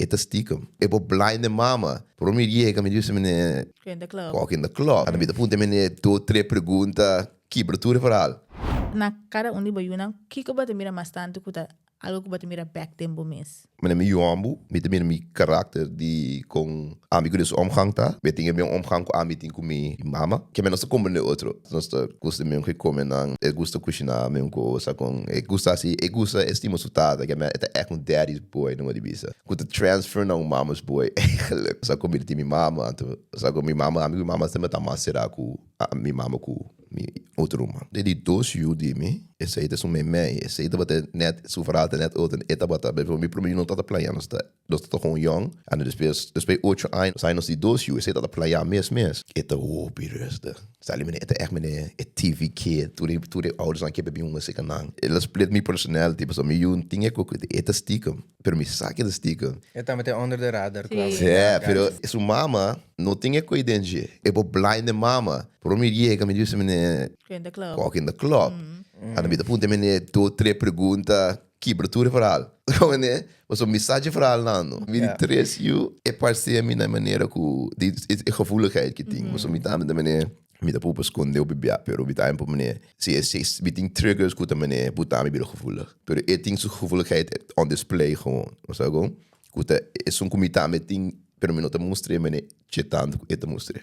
E ta stiekem. E por blind e mama. Pero mi yega mi dice mene. Kende de klop. Kok in de klop. Anto mi ta punta mene dos tres pregunta kibra tur e verhaal. Na kada un di bo yunan kiko bo ta mira mas tantu ku ta algo ku bo ta mira bek den bo mes? Mene mi yombu mi ta mira mi karakter di kon ami ku Dios omgang ta. Mi tin e mes omgang ku ami tin ku mi mama. Ke nos ta komprende otro. Nos ta gusta mesmo ke kome nan. E gusta kushiná mesmo kosa kon e gusta hasi e gusta e stima su tata ke e ta ègt un daddy's boy no di bisa. Ku ta transfer na un mama's boy eigenlijk. Sa kon mi ta tin mi mama anto sa kon mi mama ami ku mi mama semper ta mas será ku mi mama ku mi otro ruman. E di dos yu di mi esei ta esun meimei esei tabata nèt su verhaal ta nèt otro e tabata mi prome yu no tabata playa nos ta Nos ta gewoon jong, en despues, despues 8 aña, nos haña nos di dos yu, esei ta ta playa mes mes. E ta hopi rustig. Sali mene, e ta echt mene e TV kid, tur e, tur e oudersnan ke bin hunga seka nan. El a split mi personality, pasobra mi yu tin e koko, e ta stiekem, pero mi sa ke ta stiekem. E tambe ta under the radar Sí. kwa. Sí, pero su mama no tin e koe den dje. E por blind e mama. Pero mi yega, mi dici mene, Kende klop. Kok in de klop. En mi ta punta mene dos, tres pregunta. Kibra tur e verhaal. Komende? Pasobra mi sa dje verhaalnan no. Mi di tres yu e parse mi na e manera ku di e gevoeligheid ki tin. Pasobra mi tambe ta mane mi ta pupa skonde hopi bia pero mi tambe por mane si e si mi tin triggers ku ta mane buta mi bira gevoelig. Pero e tin su gevoeligheid on display gewoon. Bo sa kon? Ku ta esun ku mi tambe tin pero mi no ta mustr'e mane dje tantu ku e ta mustr'e.